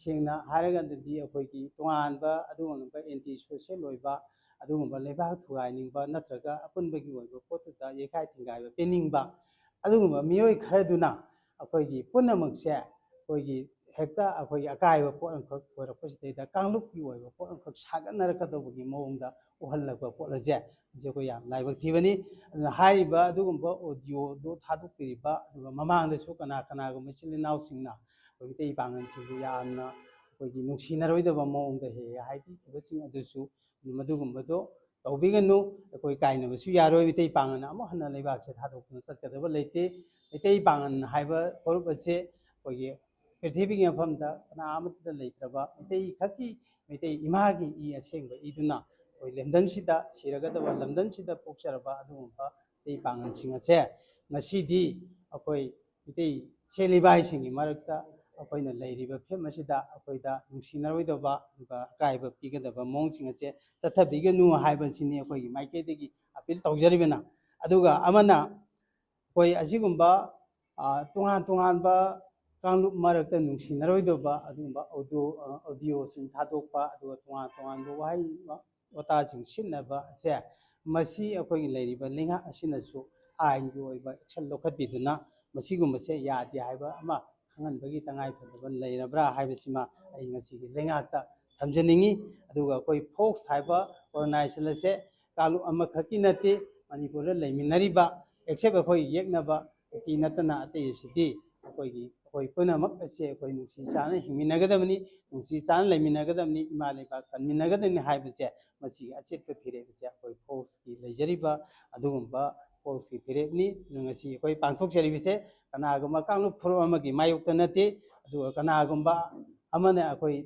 ꯁꯦꯡꯅ ꯍꯥꯏꯔꯒꯗꯤ ꯑꯩꯈꯣꯏꯒꯤ ꯇꯣꯉꯥꯟꯕ ꯑꯗꯨꯒꯨꯝꯕ ꯑꯦꯟꯇꯤ ꯁꯣꯁꯦꯜ ꯑꯣꯏꯕ ꯑꯗꯨꯒꯨꯝꯕ ꯂꯩꯕꯥꯛ ꯊꯨꯒꯥꯏꯅꯤꯡꯕ ꯅꯠꯇ꯭ꯔꯒ ꯑꯄꯨꯟꯕꯒꯤ ꯑꯣꯏꯕ ꯄꯣꯠꯇꯨꯗ ꯌꯩꯈꯥꯏ ꯊꯤꯡꯒꯥꯏꯕ ꯄꯤꯅꯤꯡꯕ ꯑꯗꯨꯒꯨꯝꯕ ꯃꯤꯑꯣꯏ ꯈꯔꯗꯨꯅ ꯑꯩꯈꯣꯏꯒꯤ ꯄꯨꯝꯅꯃꯛꯁꯦ ꯑꯩꯈꯣꯏꯒꯤ ꯍꯦꯛꯇ ꯑꯩꯈꯣꯏꯒꯤ ꯑꯀꯥꯏꯕ ꯄꯣꯠ ꯑꯃꯈꯛ ꯑꯣꯏꯔꯛꯄꯁꯤꯗꯩꯗ ꯀꯥꯡꯂꯨꯞꯀꯤ ꯑꯣꯏꯕ ꯄꯣꯠ ꯑꯃꯈꯛ ꯁꯥꯒꯠꯅꯔꯛꯀꯗꯧꯕꯒꯤ ꯃꯑꯣꯡꯗ ꯎꯍꯜꯂꯛꯄ ꯄꯣꯠ ꯑꯁꯦ ꯃꯁꯤ ꯑꯩꯈꯣꯏ ꯌꯥꯝ ꯂꯥꯏꯕꯛ ꯊꯤꯕꯅꯤ꯫ ꯑꯗꯨꯅ ꯍꯥꯏꯔꯤꯕ ꯑꯗꯨꯒꯨꯝꯕ ꯑꯣꯗꯤꯑꯣꯗꯨ ꯊꯥꯗꯣꯛꯄꯤꯔꯤꯕ ꯑꯗꯨꯒ ꯃꯃꯥꯡꯗꯁꯨ ꯀꯅꯥ ꯀꯅꯥꯒꯨꯝꯕ ꯏꯆꯤꯜ ꯏꯅꯥꯎꯁꯤꯡꯅ ꯑꯩꯈꯣꯏ ꯃꯤꯇꯩ ꯄꯥꯡꯒꯜꯁꯤꯡꯕꯨ ꯌꯥꯝꯅ ꯑꯩꯈꯣꯏꯒꯤ ꯅꯨꯡꯁꯤꯅꯔꯣꯏꯗꯕ ꯃꯑꯣꯡꯗ ꯍꯦꯛ ꯍꯦꯛ ꯍꯥꯏꯕꯤꯈꯤꯕꯁꯤꯡ ꯑꯗꯨꯁꯨ ꯃꯗꯨꯒꯨꯝꯕꯗꯣ ꯇꯧꯕꯤꯒꯅꯨ꯫ ꯑꯩꯈꯣꯏ ꯀꯥꯏꯅꯕꯁꯨ ꯌꯥꯔꯣꯏ꯫ ꯃꯤꯇꯩ ꯄꯥꯡꯒꯜꯅ ꯑꯃꯨꯛ ꯍꯟꯅ ꯂꯩꯕꯥꯛꯁꯦ ꯊꯥꯗꯣꯛꯇꯨꯅ ꯆꯠꯀꯗꯕ ꯂꯩꯇꯦ꯫ ꯃꯤꯇꯩ ꯄꯥꯡꯒꯜ ꯍꯥꯏꯕ ꯐꯨꯔꯨꯞ ꯑꯁꯦ ꯑꯩꯈꯣꯏꯒꯤ ꯄ꯭ꯔꯤꯊꯤꯕꯤꯒꯤ ꯃꯐꯝꯗ ꯀꯅꯥ ꯑꯃꯠꯇꯗ ꯂꯩꯇ꯭ꯔꯕ ꯃꯩꯇꯩ ꯈꯛꯀꯤ, ꯃꯩꯇꯩ ꯏꯃꯥꯒꯤ ꯏ ꯑꯁꯦꯡꯕ ꯏꯗꯨꯅ ꯑꯩꯈꯣꯏ ꯂꯝꯗꯝꯁꯤꯗ ꯁꯤꯔꯒꯗꯕ, ꯂꯝꯗꯝꯁꯤꯗ ꯄꯣꯛꯆꯔꯕ ꯑꯗꯨꯒꯨꯝꯕ ꯃꯩꯇꯩ ꯄꯥꯡꯒꯜꯁꯤꯡ ꯑꯁꯦ ꯉꯁꯤꯗꯤ ꯑꯩꯈꯣꯏ ꯃꯩꯇꯩ ꯏꯆꯦꯜ ꯏꯕꯥꯏꯁꯤꯡꯒꯤ ꯃꯔꯛꯇ ꯑꯩꯈꯣꯏꯅ ꯂꯩꯔꯤꯕ ꯐꯤꯕꯝ ꯑꯁꯤꯗ ꯑꯩꯈꯣꯏꯗ ꯅꯨꯡꯁꯤꯅꯔꯣꯏꯗꯕ ꯑꯗꯨꯒ ꯑꯀꯥꯏꯕ ꯄꯤꯒꯗꯕ ꯃꯑꯣꯡꯁꯤꯡ ꯑꯁꯦ ꯆꯠꯊꯕꯤꯒꯅꯨ ꯍꯥꯏꯕꯁꯤꯅꯤ ꯑꯩꯈꯣꯏꯒꯤ ꯃꯥꯏꯀꯩꯗꯒꯤ ꯑꯄꯤꯜ ꯇꯧꯖꯔꯤꯕꯅ꯫ ꯑꯗꯨꯒ ꯑꯃꯅ ꯑꯩꯈꯣꯏ ꯑꯁꯤꯒꯨꯝꯕ, ꯑ, ꯇꯣꯉꯥꯟ ꯇꯣꯉꯥꯟꯕ ꯀꯥꯡꯂꯨꯞ ꯃꯔꯛꯇ ꯅꯨꯡꯁꯤꯅꯔꯣꯏꯗꯕ ꯑꯗꯨꯒꯨꯝꯕ ꯑꯣꯗꯤꯑꯣ, ꯑ, ꯑꯣꯗꯤꯑꯣꯁꯤꯡ ꯊꯥꯗꯣꯛꯄ, ꯑꯗꯨꯒ ꯇꯣꯉꯥꯟ ꯇꯣꯉꯥꯟꯕ ꯋꯥꯍꯩ ꯋꯥꯇꯥꯁꯤꯡ ꯁꯤꯖꯤꯟꯅꯕ ꯑꯁꯦ ꯃꯁꯤ ꯑꯩꯈꯣꯏꯒꯤ ꯂꯩꯔꯤꯕ ꯂꯩꯉꯥꯛ ꯑꯁꯤꯅꯁꯨ ꯑꯥꯏꯟꯒꯤ ꯑꯣꯏꯕ action ꯂꯧꯈꯠꯄꯤꯗꯨꯅ ꯃꯁꯤꯒꯨꯝꯕꯁꯦ ꯌꯥꯗꯦ ꯍꯥꯏꯕ ꯑꯃ ꯈꯪꯍꯟꯕꯒꯤ ꯇꯉꯥꯏꯐꯗꯕ ꯂꯩꯔꯕ꯭ꯔꯥ ꯍꯥꯏꯕꯁꯤꯃ ꯑꯩ ꯉꯁꯤꯒꯤ ꯂꯩꯉꯥꯛꯇ ꯊꯝꯖꯅꯤꯡꯉꯤ꯫ ꯑꯗꯨꯒ ꯑꯩꯈꯣꯏ ꯐꯣꯛꯁ ꯍꯥꯏꯕ organization ꯑꯁꯦ ꯀꯥꯡꯂꯨꯞ ꯑꯃꯈꯛꯀꯤ ꯅꯠꯇꯦ, ꯃꯅꯤꯄꯨꯔꯗ ꯂꯩꯃꯤꯟꯅꯔꯤꯕ, except ꯑꯩꯈꯣꯏ ꯌꯦꯛꯅꯕ ꯀꯨꯀꯤ ꯅꯠꯇꯅ ꯑꯇꯩ ꯑꯁꯤꯗꯤ ꯑꯩꯈꯣꯏꯒꯤ, ꯑꯩꯈꯣꯏ ꯄꯨꯝꯅꯃꯛ ꯑꯁꯤ ꯑꯩꯈꯣꯏ ꯅꯨꯡꯁꯤ ꯆꯥꯟꯅ ꯍꯤꯡꯃꯤꯟꯅꯒꯗꯕꯅꯤ, ꯅꯨꯡꯁꯤ ꯆꯥꯟꯅ ꯂꯩꯃꯤꯟꯅꯒꯗꯕꯅꯤ, ꯏꯃꯥ ꯂꯩꯕꯥꯛ ꯀꯟꯃꯤꯟꯅꯒꯗꯕꯅꯤ ꯍꯥꯏꯕꯁꯦ ꯃꯁꯤꯒꯤ ꯑꯆꯦꯠꯄ ꯐꯤꯔꯦꯞ ꯑꯁꯦ ꯑꯩꯈꯣꯏ ꯐꯣꯛꯁꯀꯤ ꯂꯩꯖꯔꯤꯕ ꯑꯗꯨꯒꯨꯝꯕ ꯐꯣꯛꯁꯀꯤ ꯐꯤꯔꯦꯞꯅꯤ꯫ ꯑꯗꯨ ꯉꯁꯤ ꯑꯩꯈꯣꯏ ꯄꯥꯡꯊꯣꯛꯆꯔꯤꯕꯁꯦ ꯀꯅꯥꯒꯨꯝꯕ ꯀꯥꯡꯂꯨꯞ ꯐꯨꯔꯨꯞ ꯑꯃꯒꯤ ꯃꯥꯌꯣꯛꯇ ꯅꯠꯇꯦ, ꯑꯗꯨꯒ ꯀꯅꯥꯒꯨꯝꯕ ꯑꯃꯅ ꯑꯩꯈꯣꯏ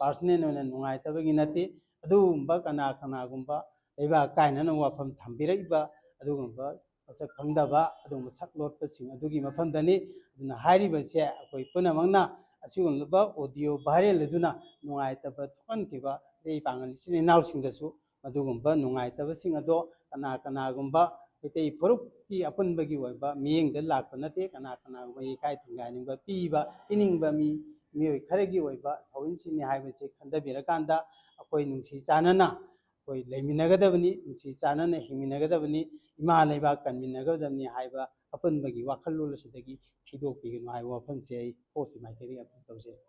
ꯄꯥꯔꯁꯅꯦꯜ ꯑꯣꯏꯅ ꯅꯨꯡꯉꯥꯏꯇꯕꯒꯤ ꯅꯠꯇꯦ꯫ ꯑꯗꯨꯒꯨꯝꯕ ꯀꯅꯥ ꯀꯅꯥꯒꯨꯝꯕ ꯂꯩꯕꯥꯛ ꯀꯥꯏꯅꯅ ꯋꯥꯐꯝ ꯊꯝꯕꯤꯔꯛꯏꯕ ꯑꯗꯨꯒꯨꯝꯕ ꯃꯁꯛ ꯈꯪꯗꯕ, ꯑꯗꯨꯒꯨꯝꯕ ꯁꯛ ꯂꯣꯠꯄꯁꯤꯡ ꯑꯗꯨꯒꯤ ꯃꯐꯝꯗꯅꯤ꯫ ꯑꯗꯨꯅ ꯍꯥꯏꯔꯤꯕꯁꯦ ꯑꯩꯈꯣꯏ ꯄꯨꯝꯅꯃꯛꯅ ꯑꯁꯤꯒꯨꯝꯂꯕ ꯑꯣꯗꯤꯑꯣ ꯚꯥꯏꯔꯦꯜ ꯑꯗꯨꯅ ꯅꯨꯡꯉꯥꯏꯇꯕ ꯊꯣꯛꯍꯟꯈꯤꯕ ꯃꯩꯇꯩ ꯄꯥꯉꯜ ꯏꯆꯤꯜ ꯏꯅꯥꯎꯁꯤꯡꯗꯁꯨ ꯃꯗꯨꯒꯨꯝꯕ ꯅꯨꯡꯉꯥꯏꯇꯕꯁꯤꯡ ꯑꯗꯣ ꯀꯅꯥ ꯀꯅꯥꯒꯨꯝꯕ ꯃꯩꯇꯩ ꯐꯨꯔꯨꯞꯀꯤ ꯑꯄꯨꯟꯕꯒꯤ ꯑꯣꯏꯕ ꯃꯤꯠꯌꯦꯡꯗ ꯂꯥꯛꯄ ꯅꯠꯇꯦ꯫ ꯀꯅꯥ ꯀꯅꯥꯒꯨꯝꯕ ꯌꯩꯈꯥꯏ ꯊꯤꯡꯒꯥꯏꯅꯤꯡꯕ, ꯄꯤꯕ ꯄꯤꯅꯤꯡꯕ ꯃꯤ, ꯃꯤꯑꯣꯏ ꯈꯔꯒꯤ ꯑꯣꯏꯕ ꯊꯧꯑꯣꯏꯟꯁꯤꯡꯅꯤ ꯍꯥꯏꯕꯁꯤ ꯈꯟꯊꯕꯤꯔꯀꯥꯟꯗ ꯑꯩꯈꯣꯏ ꯅꯨꯡꯁꯤ ꯆꯥꯟꯅꯅ ꯑꯩꯈꯣꯏ ꯂꯩꯃꯤꯟꯅꯒꯗꯕꯅꯤ, ꯅꯨꯡꯁꯤ ꯆꯥꯟꯅꯅ ꯍꯤꯡꯃꯤꯟꯅꯒꯗꯕꯅꯤ, ꯏꯃꯥ ꯂꯩꯕꯥꯛ ꯀꯟꯃꯤꯟꯅꯒꯗꯕꯅꯤ ꯍꯥꯏꯕ ꯑꯄꯨꯟꯕꯒꯤ ꯋꯥꯈꯜꯂꯣꯟ ꯑꯁꯤꯗꯒꯤ ꯊꯩꯗꯣꯛꯄꯤꯒꯅꯨ ꯍꯥꯏꯕ ꯋꯥꯐꯝꯁꯦ ꯑꯩ ꯐꯣꯔꯁꯀꯤ ꯃꯥꯏꯀꯩꯗꯒꯤ ꯑꯄꯤꯜ ꯇꯧꯖꯔꯤ꯫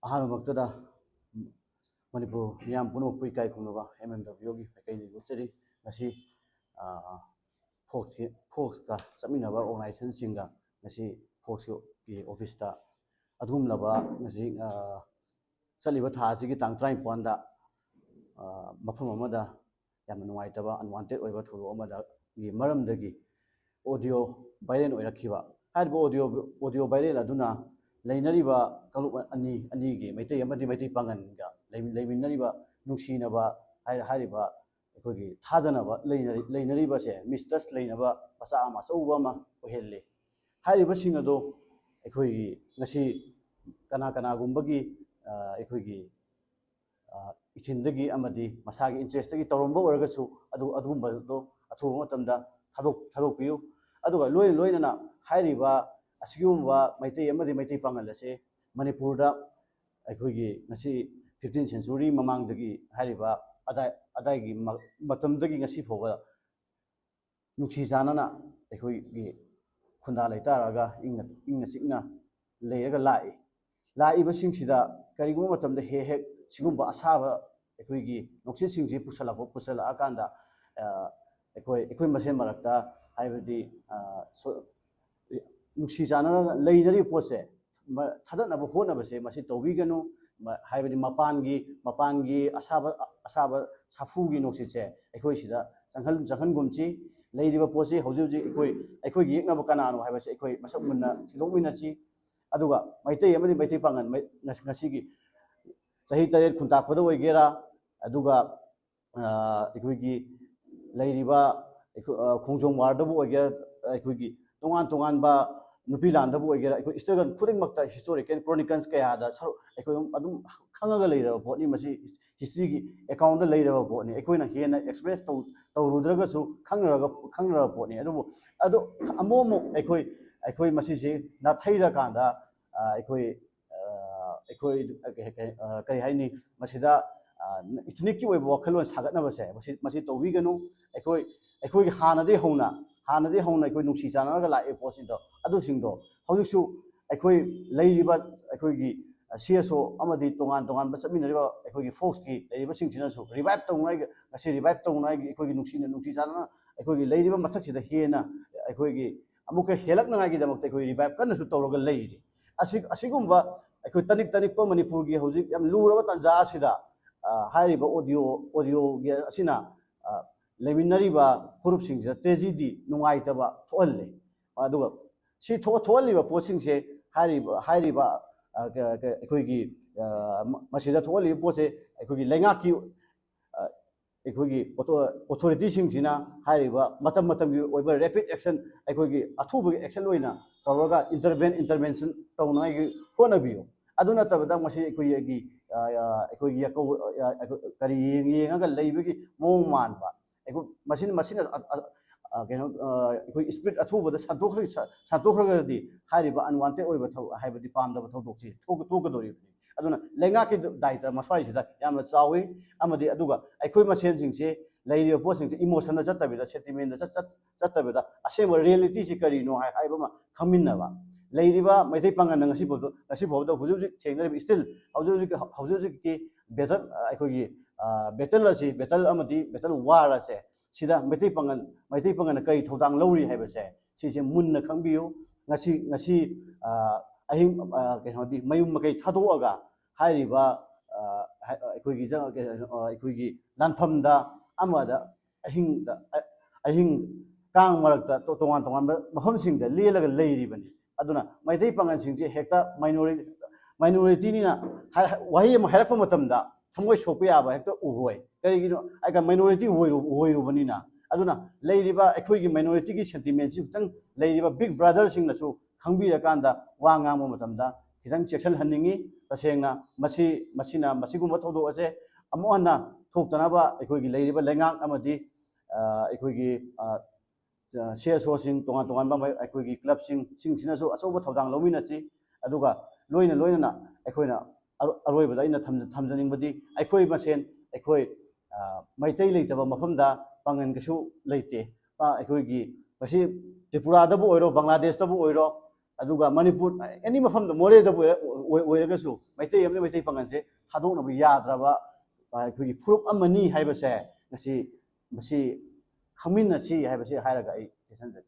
ꯑꯍꯥꯟꯕꯃꯛꯇꯗ ꯃꯅꯤꯄꯨꯔ ꯃꯤꯌꯥꯝ ꯄꯨꯝꯅꯃꯛꯄꯨ ꯏꯀꯥꯏ ꯈꯨꯝꯅꯕ ꯑꯦꯝ ꯑꯦꯟ ꯗꯕ꯭ꯂꯤꯎꯒꯤ ꯃꯥꯏꯀꯩꯗꯒꯤ ꯎꯠꯆꯔꯤ꯫ ꯉꯁꯤ, ꯑ, ꯐꯣꯛꯁꯀꯤ, ꯐꯣꯛꯁꯀ ꯆꯠꯃꯤꯟꯅꯕ ꯑꯣꯔꯒꯅꯥꯏꯖꯦꯁꯟꯁꯤꯡꯒ ꯉꯁꯤ ꯐꯣꯛꯁꯀꯤ ꯑꯣꯐꯤꯁꯇ ꯑꯗꯨꯒꯨꯝꯂꯕ ꯉꯁꯤ, ꯑ, ꯆꯠꯂꯤꯕ ꯊꯥ ꯑꯁꯤꯒꯤ ꯇꯥꯡ ꯇꯔꯥꯅꯤꯄꯥꯟꯗ, ꯑ, ꯃꯐꯝ ꯑꯃꯗ ꯌꯥꯝꯅ ꯅꯨꯡꯉꯥꯏꯇꯕ, ꯑꯟꯋꯥꯟꯇꯦꯗ ꯑꯣꯏꯕ ꯊꯧꯗꯣꯛ ꯑꯃꯗꯒꯤ ꯃꯔꯝꯗꯒꯤ ꯑꯣꯗꯤꯑꯣ ꯚꯥꯏꯔꯦꯜ ꯑꯣꯏꯔꯛꯈꯤꯕ꯫ ꯍꯥꯏꯔꯤꯕ ꯑꯣꯗꯤꯑꯣ, ꯑꯣꯗꯤꯑꯣ ꯚꯥꯏꯔꯦꯜ ꯑꯗꯨꯅ ꯂꯩꯅꯔꯤꯕ ꯀꯥꯡꯂꯨꯞ ꯑꯅꯤ, ꯑꯅꯤꯒꯤ ꯃꯩꯇꯩ ꯑꯃꯗꯤ ꯃꯩꯇꯩ ꯄꯥꯉꯜꯒ ꯂꯩ-, ꯂꯩꯃꯤꯟꯅꯔꯤꯕ ꯅꯨꯡꯁꯤꯅꯕ ꯍꯥꯏ-, ꯍꯥꯏꯔꯤꯕ ꯑꯩꯈꯣꯏꯒꯤ ꯊꯥꯖꯅꯕ ꯂꯩꯅꯔꯤ-, ꯂꯩꯅꯔꯤꯕꯁꯦ ꯃꯤꯁꯇ꯭ꯔꯁ ꯂꯩꯅꯕ ꯃꯆꯥꯛ ꯑꯃ ꯑꯆꯧꯕ ꯑꯃ ꯑꯣꯏꯍꯜꯂꯤ꯫ ꯍꯥꯏꯔꯤꯕꯁꯤꯡ ꯑꯗꯣ ꯑꯩꯈꯣꯏꯒꯤ ꯉꯁꯤ ꯀꯅꯥ ꯀꯅꯥꯒꯨꯝꯕꯒꯤ, ꯑ, ꯑꯩꯈꯣꯏꯒꯤ, ꯑ, ꯏꯊꯤꯟꯗꯒꯤ ꯑꯃꯗꯤ ꯃꯁꯥꯒꯤ ꯏꯟꯇꯔꯦꯁꯇꯒꯤ ꯇꯧꯔꯝꯕ ꯑꯣꯏꯔꯒꯁꯨ ꯑꯗꯨ, ꯑꯗꯨꯒꯨꯝꯕꯗꯣ ꯑꯊꯨꯕ ꯃꯇꯝꯗ ꯊꯥꯗꯣꯛ-, ꯊꯥꯗꯣꯛꯄꯤꯌꯨ꯫ ꯑꯗꯨꯒ ꯂꯣꯏꯅ ꯂꯣꯏꯅꯅ ꯍꯥꯏꯔꯤꯕ ꯑꯁꯤꯒꯨꯝꯕ ꯃꯩꯇꯩ ꯑꯃꯗꯤ ꯃꯩꯇꯩ ꯄꯥꯉꯜ ꯑꯁꯦ ꯃꯅꯤꯄꯨꯔꯗ ꯑꯩꯈꯣꯏꯒꯤ ꯉꯁꯤ ꯐꯤꯐꯇꯤꯟ ꯁꯦꯟꯆꯨꯔꯤ ꯃꯃꯥꯡꯗꯒꯤ ꯍꯥꯏꯔꯤꯕ ꯑꯗꯥꯏ-, ꯑꯗꯥꯏꯒꯤ ꯃ-, ꯃꯇꯝꯗꯒꯤ ꯉꯁꯤ ꯐꯥꯎꯕ ꯅꯨꯡꯁꯤ ꯆꯥꯟꯅꯅ ꯑꯩꯈꯣꯏꯒꯤ ꯈꯨꯟꯗꯥ ꯂꯩꯇꯥꯔꯒ ꯏꯪꯅ, ꯏꯪꯅ ꯆꯤꯛꯅ ꯂꯩꯔꯒ ꯂꯥꯛꯏ꯫ ꯂꯥꯛꯏꯕꯁꯤꯡꯁꯤꯗ ꯀꯔꯤꯒꯨꯝꯕ ꯃꯇꯝꯗ ꯍꯦꯛ ꯍꯦꯛ ꯁꯤꯒꯨꯝꯕ ꯑꯁꯥꯕ ꯑꯩꯈꯣꯏꯒꯤ ꯅꯨꯡꯁꯤꯠꯁꯤꯡꯁꯤ ꯄꯨꯁꯜꯂꯛꯄ, ꯄꯨꯁꯜꯂꯛꯑꯀꯥꯟꯗ, ꯑ, ꯑꯩꯈꯣꯏ, ꯑꯩꯈꯣꯏ ꯃꯁꯦꯟ ꯃꯔꯛꯇ ꯍꯥꯏꯕꯗꯤ, ꯑ, ꯁꯣ-, ꯅꯨꯡꯁꯤ ꯆꯥꯟꯅꯅ ꯂꯩꯅꯔꯤꯕ ꯄꯣꯠꯁꯦ ꯃ-, ꯊꯥꯗꯠꯅꯕ ꯍꯣꯠꯅꯕꯁꯦ ꯃꯁꯤ ꯇꯧꯕꯤꯒꯅꯨ꯫ ꯃ-, ꯍꯥꯏꯕꯗꯤ ꯃꯄꯥꯟꯒꯤ, ꯃꯄꯥꯟꯒꯤ ꯑꯁꯥꯕ, ꯑꯁꯥꯕ ꯁꯥꯐꯨꯒꯤ ꯅꯨꯡꯁꯤꯠꯁꯦ ꯑꯩꯈꯣꯏ ꯁꯤꯗ ꯆꯪꯍꯟ-, ꯆꯪꯍꯟꯒꯨꯝꯁꯤ꯫ ꯂꯩꯔꯤꯕ ꯄꯣꯠꯁꯤ ꯍꯧꯖꯤꯛ ꯍꯧꯖꯤꯛ ꯑꯩꯈꯣꯏ, ꯑꯩꯈꯣꯏꯒꯤ ꯌꯦꯛꯅꯕ ꯀꯅꯥꯅꯣ ꯍꯥꯏꯕꯁꯦ ꯑꯩꯈꯣꯏ ꯃꯁꯛ ꯃꯨꯟꯅ ꯊꯤꯗꯣꯛꯃꯤꯟꯅꯁꯤ꯫ ꯑꯗꯨꯒ ꯃꯩꯇꯩ ꯑꯃꯗꯤ ꯃꯩꯇꯩ ꯄꯥꯉꯜ ꯃꯩ-, ꯉꯁ-, ꯉꯁꯤꯒꯤ ꯆꯍꯤ ꯇꯔꯦꯠ ꯈꯨꯟꯇꯥꯛꯄꯗ ꯑꯣꯏꯒꯦꯔꯥ, ꯑꯗꯨꯒ ꯑ, ꯑꯩꯈꯣꯏꯒꯤ ꯂꯩꯔꯤꯕ ꯑꯩꯈꯣꯏ, ꯑ, ꯈꯣꯡꯖꯣꯝ ꯋꯥꯔꯗꯕꯨ ꯑꯣꯏꯒꯦꯔꯥ, ꯑꯩꯈꯣꯏꯒꯤ ꯇꯣꯉꯥꯟ ꯇꯣꯉꯥꯟꯕ ꯅꯨꯄꯤ ꯂꯥꯟꯗꯕꯨ ꯑꯣꯏꯒꯦꯔꯥ, ꯑꯩꯈꯣꯏ struggle ꯈꯨꯗꯤꯡꯃꯛꯇ historical chronicles ꯀꯌꯥꯗ ꯁꯔꯨꯛ ꯑꯩꯈꯣꯏ ꯑꯗꯨꯝ, ꯑꯗꯨꯝ ꯈꯪꯉꯒ ꯂꯩꯔꯕ ꯄꯣꯠꯅꯤ꯫ ꯃꯁꯤ historyꯒꯤ accountꯗ ꯂꯩꯔꯕ ꯄꯣꯠꯅꯤ꯫ ꯑꯩꯈꯣꯏꯅ ꯍꯦꯟꯅ express ꯇꯧ-, ꯇꯧꯔꯨꯗ꯭ꯔꯒꯁꯨ ꯈꯪꯅꯔꯒ, ꯈꯪꯅꯔꯕ ꯄꯣꯠꯅꯤ꯫ ꯑꯗꯨꯕꯨ ꯑꯗꯣ ꯑꯃꯨꯛ ꯑꯃꯨꯛ ꯑꯩꯈꯣꯏ, ꯑꯩꯈꯣꯏ ꯃꯁꯤꯁꯦ ꯅꯥꯊꯩꯔꯀꯥꯟꯗ, ꯑ, ꯑꯩꯈꯣꯏ ꯑ, ꯑꯩꯈꯣꯏ, ꯑ, ꯀꯩ, ꯀꯩ, ꯑ, ꯀꯔꯤ ꯍꯥꯏꯅꯤ, ꯃꯁꯤꯗ, ꯑ, ethnicꯀꯤ ꯑꯣꯏꯕ ꯋꯥꯈꯜꯂꯣꯟ ꯁꯥꯒꯠꯅꯕꯁꯦ ꯃꯁꯤ, ꯃꯁꯤ ꯇꯧꯕꯤꯒꯅꯨ꯫ ꯑꯩꯈꯣꯏ, ꯑꯩꯈꯣꯏꯒꯤ ꯍꯥꯟꯅꯗꯒꯤ ꯍꯧꯅ, ꯍꯥꯟꯅꯗꯒꯤ ꯍꯧꯅ ꯑꯩꯈꯣꯏ ꯅꯨꯡꯁꯤ ꯆꯥꯟꯅꯔꯒ ꯂꯥꯛꯏ ꯄꯣꯠꯁꯤꯡꯗꯣ, ꯑꯗꯨꯁꯤꯡꯗꯣ ꯍꯧꯖꯤꯛꯁꯨ ꯑꯩꯈꯣꯏ ꯂꯩꯔꯤꯕ ꯑꯩꯈꯣꯏꯒꯤ, ꯑ, CSO ꯑꯃꯗꯤ ꯇꯣꯉꯥꯟ ꯇꯣꯉꯥꯟꯕ ꯆꯠꯃꯤꯟꯅꯔꯤꯕ ꯑꯩꯈꯣꯏꯒꯤ folksꯀꯤ ꯂꯩꯔꯤꯕꯁꯤꯡꯁꯤꯅꯁꯨ revive ꯇꯧꯅꯉꯥꯏꯒꯤ, ꯉꯁꯤ revive ꯇꯧꯅꯉꯥꯏꯒꯤ, ꯑꯩꯈꯣꯏꯒꯤ ꯅꯨꯡꯁꯤꯅ ꯅꯨꯡꯁꯤ ꯆꯥꯟꯅꯅ ꯑꯩꯈꯣꯏꯒꯤ ꯂꯩꯔꯤꯕ ꯃꯊꯛꯁꯤꯗ ꯍꯦꯟꯅ ꯑꯩꯈꯣꯏꯒꯤ ꯑꯃꯨꯛꯀ ꯍꯦꯜꯂꯛꯅꯉꯥꯏꯒꯤꯗꯃꯛꯇ ꯑꯩꯈꯣꯏ revive ꯀꯟꯅꯁꯨ ꯇꯧꯔꯒ ꯂꯩꯔꯤ꯫ ꯑꯁꯤ-, ꯑꯁꯤꯒꯨꯝꯕ ꯑꯩꯈꯣꯏ ꯇꯅꯤꯛ ꯇꯅꯤꯛꯄ ꯃꯅꯤꯄꯨꯔꯒꯤ ꯍꯧꯖꯤꯛ ꯌꯥꯝ ꯂꯨꯔꯕ ꯇꯥꯟꯖꯥ ꯑꯁꯤꯗ, ꯑ, ꯍꯥꯏꯔꯤꯕ audio, audioꯒꯤ ꯑꯁꯤꯅ, ꯑ, ꯂꯩꯃꯤꯟꯅꯔꯤꯕ ꯐꯨꯔꯨꯞꯁꯤꯡꯁꯤꯗ tragedy, ꯅꯨꯡꯉꯥꯏꯇꯕ ꯊꯣꯛꯍꯜꯂꯦ꯫ ꯑꯗꯨꯒ ꯁꯤ ꯊꯣꯛ-, ꯊꯣꯛꯍꯜꯂꯤꯕ ꯄꯣꯠꯁꯤꯡꯁꯦ, ꯍꯥꯏꯔꯤꯕ, ꯍꯥꯏꯔꯤꯕ, ꯑ, ꯀ-, ꯀ-, ꯑꯩꯈꯣꯏꯒꯤ, ꯑ, ꯃ-, ꯃꯁꯤꯗ ꯊꯣꯛꯍꯜꯂꯤꯕ ꯄꯣꯠꯁꯦ ꯑꯩꯈꯣꯏꯒꯤ ꯂꯩꯉꯥꯛꯀꯤ, ꯑ, ꯑꯩꯈꯣꯏꯒꯤ ꯑꯣꯊꯣ-, authorityꯁꯤꯡꯁꯤꯅ ꯍꯥꯏꯔꯤꯕ ꯃꯇꯝ ꯃꯇꯝꯒꯤ ꯑꯣꯏꯕ rapid action, ꯑꯩꯈꯣꯏꯒꯤ ꯑꯊꯨꯕꯒꯤ action ꯑꯣꯏꯅ ꯇꯧꯔꯒ intervene, intervention ꯇꯧꯅꯉꯥꯏꯒꯤ ꯍꯣꯠꯅꯕꯤꯌꯨ꯫ ꯑꯗꯨ ꯅꯠꯇꯕꯗ ꯃꯁꯤ ꯑꯩꯈꯣꯏꯒꯤ, ꯑ, ꯑ, ꯑꯩꯈꯣꯏꯒꯤ ꯌꯥꯀꯧ-, ꯑ, ꯑ, ꯀꯔꯤ ꯌꯦꯡ-, ꯌꯦꯡꯉꯒ ꯂꯩꯕꯒꯤ ꯃꯑꯣꯡ ꯃꯥꯟꯕ, ꯑꯩꯈꯣꯏ ꯃꯁꯤꯅ, ꯃꯁꯤꯅ, ꯑ, ꯑ, ꯑ, ꯀꯩꯅꯣ, ꯑ, ꯑꯩꯈꯣꯏ speed ꯑꯊꯨꯕꯗ ꯁꯟꯗꯣꯛꯈ꯭ꯔ-, ꯁ-, ꯁꯟꯗꯣꯛꯈ꯭ꯔꯒꯗꯤ ꯍꯥꯏꯔꯤꯕ unwanted ꯑꯣꯏꯕ ꯊꯧ-, ꯍꯥꯏꯕꯗꯤ ꯄꯥꯝꯗꯕ ꯊꯧꯗꯣꯛꯁꯤ ꯊꯣꯛ-, ꯊꯣꯛꯀꯗꯧꯔꯤꯕꯅꯤ꯫ ꯑꯗꯨꯅ ꯂꯩꯉꯥꯛꯀꯤ ꯗꯥꯏꯇ ꯃꯁ꯭ꯋꯥꯏꯁꯤꯗ ꯌꯥꯝꯅ ꯆꯥꯎꯏ꯫ ꯑꯃꯗꯤ ꯑꯗꯨꯒ ꯑꯩꯈꯣꯏ ꯃꯁꯦꯟꯁꯤꯡꯁꯦ ꯂꯩꯔꯤꯕ ꯄꯣꯠꯁꯤꯡꯁꯦ emotionꯗ ꯆꯠꯇꯕꯤꯗ, sentimentꯗ ꯆꯠ-, ꯆꯠ-, ꯆꯠꯇꯕꯤꯗ ꯑꯁꯦꯡꯕ realityꯁꯤ ꯀꯔꯤꯅꯣ ꯍꯥꯏ-, ꯍꯥꯏꯕ ꯑꯃ ꯈꯪꯃꯤꯟꯅꯕ꯫ ꯂꯩꯔꯤꯕ ꯃꯩꯇꯩ ꯄꯥꯉꯜꯅ ꯉꯁꯤ ꯐꯥꯎꯕꯗ, ꯉꯁꯤ ꯐꯥꯎꯕꯗ ꯍꯧꯖꯤꯛ ꯍꯧꯖꯤꯛ ꯊꯦꯡꯅꯔꯤꯕ, still ꯍꯧꯖꯤꯛ ꯍꯧꯖꯤꯛ, ꯍꯧꯖꯤꯛ ꯍꯧꯖꯤꯛꯀꯤ battle, ꯑꯩꯈꯣꯏꯒꯤ, ꯑ, battle ꯑꯁꯤ, battle ꯑꯃꯗꯤ battle war ꯑꯁꯦ ꯁꯤꯗ ꯃꯩꯇꯩ ꯄꯥꯉꯜ, ꯃꯩꯇꯩ ꯄꯥꯉꯜꯅ ꯀꯔꯤ ꯊꯧꯗꯥꯡ ꯂꯧꯔꯤ ꯍꯥꯏꯕꯁꯦ ꯁꯤꯁꯦ ꯃꯨꯟꯅ ꯈꯪꯕꯤꯌꯨ꯫ ꯉꯁꯤ, ꯉꯁꯤ, ꯑ, ꯑꯍꯤꯡ, ꯑ, ꯀꯩꯅꯣꯗꯤ ꯃꯌꯨꯝ ꯃꯀꯩ ꯊꯥꯗꯣꯛꯑꯒ ꯍꯥꯏꯔꯤꯕ, ꯑ, ꯍꯥꯏ-, ꯑꯩꯈꯣꯏꯒꯤ ꯖ-, ꯀꯩꯅꯣ, ꯑ, ꯑꯩꯈꯣꯏꯒꯤ ꯂꯥꯟꯐꯝꯗ ꯑꯃꯗ ꯑꯍꯤꯡꯗ, ꯑ-, ꯑꯍꯤꯡ ꯀꯥꯡ ꯃꯔꯛꯇ ꯇꯣ-, ꯇꯣꯉꯥꯟ ꯇꯣꯉꯥꯟꯕ ꯃꯐꯝꯁꯤꯡꯗ ꯂꯦꯜꯂꯒ ꯂꯩꯔꯤꯕꯅꯤ꯫ ꯑꯗꯨꯅ ꯃꯩꯇꯩ ꯄꯥꯉꯜꯁꯤꯡꯁꯦ ꯍꯦꯛꯇ ꯃꯥꯏꯅꯣꯔꯤ ꯃꯥꯏꯅꯣꯔꯤꯇꯤꯅꯤꯅ ꯍꯥꯏ- ꯋꯥꯍꯩ ꯑꯃ ꯍꯥꯏꯔꯛꯄ ꯃꯇꯝꯗ ꯊꯃꯣꯏ ꯁꯣꯛꯄ ꯌꯥꯕ ꯍꯦꯛꯇ ꯎꯍꯣꯏ꯫ ꯀꯔꯤꯒꯤꯅꯣ ꯍꯥꯏꯔꯒ ꯃꯥꯏꯅꯣꯔꯤꯇꯤ ꯑꯣꯏꯔꯨ- ꯑꯣꯏꯔꯨꯕꯅꯤꯅ꯫ ꯑꯗꯨꯅ ꯂꯩꯔꯤꯕ ꯑꯩꯈꯣꯏꯒꯤ ꯃꯥꯏꯅꯣꯔꯤꯇꯤꯒꯤ ꯁꯦꯟꯇꯤꯃꯦꯟꯁꯤ ꯈꯤꯇꯪ ꯂꯩꯔꯤꯕ ꯕꯤꯛ ꯕ꯭ꯔꯥꯗꯔꯁꯤꯡꯅꯁꯨ ꯈꯪꯕꯤꯔꯀꯥꯟꯗ ꯋꯥ ꯉꯥꯡꯕ ꯃꯇꯝꯗ ꯈꯤꯇꯪ ꯆꯦꯛꯁꯤꯟꯍꯟꯅꯤꯡꯉꯤ꯫ ꯇꯁꯦꯡꯅ ꯃꯁꯤ ꯃꯁꯤꯅ ꯃꯁꯤꯒꯨꯝꯕ ꯊꯧꯗꯣꯛ ꯑꯁꯦ ꯑꯃꯨꯛ ꯍꯟꯅ ꯊꯣꯛꯇꯅꯕ ꯑꯩꯈꯣꯏꯒꯤ ꯂꯩꯔꯤꯕ ꯂꯩꯉꯥꯛ ꯑꯃꯗꯤ ꯑ, ꯑꯩꯈꯣꯏꯒꯤ ꯁꯤ ꯑꯦꯁ ꯑꯣꯁꯤꯡ, ꯇꯣꯉꯥꯟ ꯇꯣꯉꯥꯟꯕ ꯃ- ꯑꯩꯈꯣꯏꯒꯤ ꯀ꯭ꯂꯕꯁꯤꯡ ꯁꯤꯡꯁꯤꯅꯁꯨ ꯑꯆꯧꯕ ꯊꯧꯗꯥꯡ ꯂꯧꯃꯤꯟꯅꯁꯤ꯫ ꯑꯗꯨꯒ ꯂꯣꯏꯅ ꯂꯣꯏꯅꯅ ꯑꯩꯈꯣꯏꯅ ꯑꯔꯣ- ꯑꯔꯣꯏꯕꯗ ꯑꯩꯅ ꯊꯝꯖ- ꯊꯝꯖꯅꯤꯡꯕꯗꯤ ꯑꯩꯈꯣꯏ ꯃꯁꯦꯟ ꯑꯩꯈꯣꯏ ꯑ, ꯃꯩꯇꯩ ꯂꯩꯇꯕ ꯃꯐꯝꯗ ꯄꯥꯡꯒꯜ ꯀꯩꯁꯨ ꯂꯩꯇꯦ꯫ ꯑ, ꯑꯩꯈꯣꯏꯒꯤ ꯉꯁꯤ ꯇ꯭ꯔꯤꯄꯨꯔꯥꯗꯕꯨ ꯑꯣꯏꯔꯣ, ꯕꯪꯒ꯭ꯂꯥꯗꯦꯁꯇꯕꯨ ꯑꯣꯏꯔꯣ, ꯑꯗꯨꯒ ꯃꯅꯤꯄꯨꯔ ꯑꯦꯅꯤ ꯃꯐꯝꯗ, ꯃꯣꯔꯦꯗꯕꯨ ꯑꯣꯏꯔ- ꯑꯣꯏ- ꯑꯣꯏꯔꯒꯁꯨ ꯃꯩꯇꯩ ꯑꯃꯅ ꯃꯩꯇꯩ ꯄꯥꯡꯒꯜꯁꯦ ꯊꯥꯗꯣꯛꯅꯕ ꯌꯥꯗ꯭ꯔꯕ ꯑ, ꯑꯩꯈꯣꯏꯒꯤ ꯐꯨꯔꯨꯞ ꯑꯃꯅꯤ ꯍꯥꯏꯕꯁꯦ ꯉꯁꯤ ꯃꯁꯤ ꯈꯪꯃꯤꯟꯅꯁꯤ ꯍꯥꯏꯕꯁꯤ ꯍꯥꯏꯔꯒ ꯑꯩ ꯂꯣꯏꯁꯤꯟꯖꯒꯦ꯫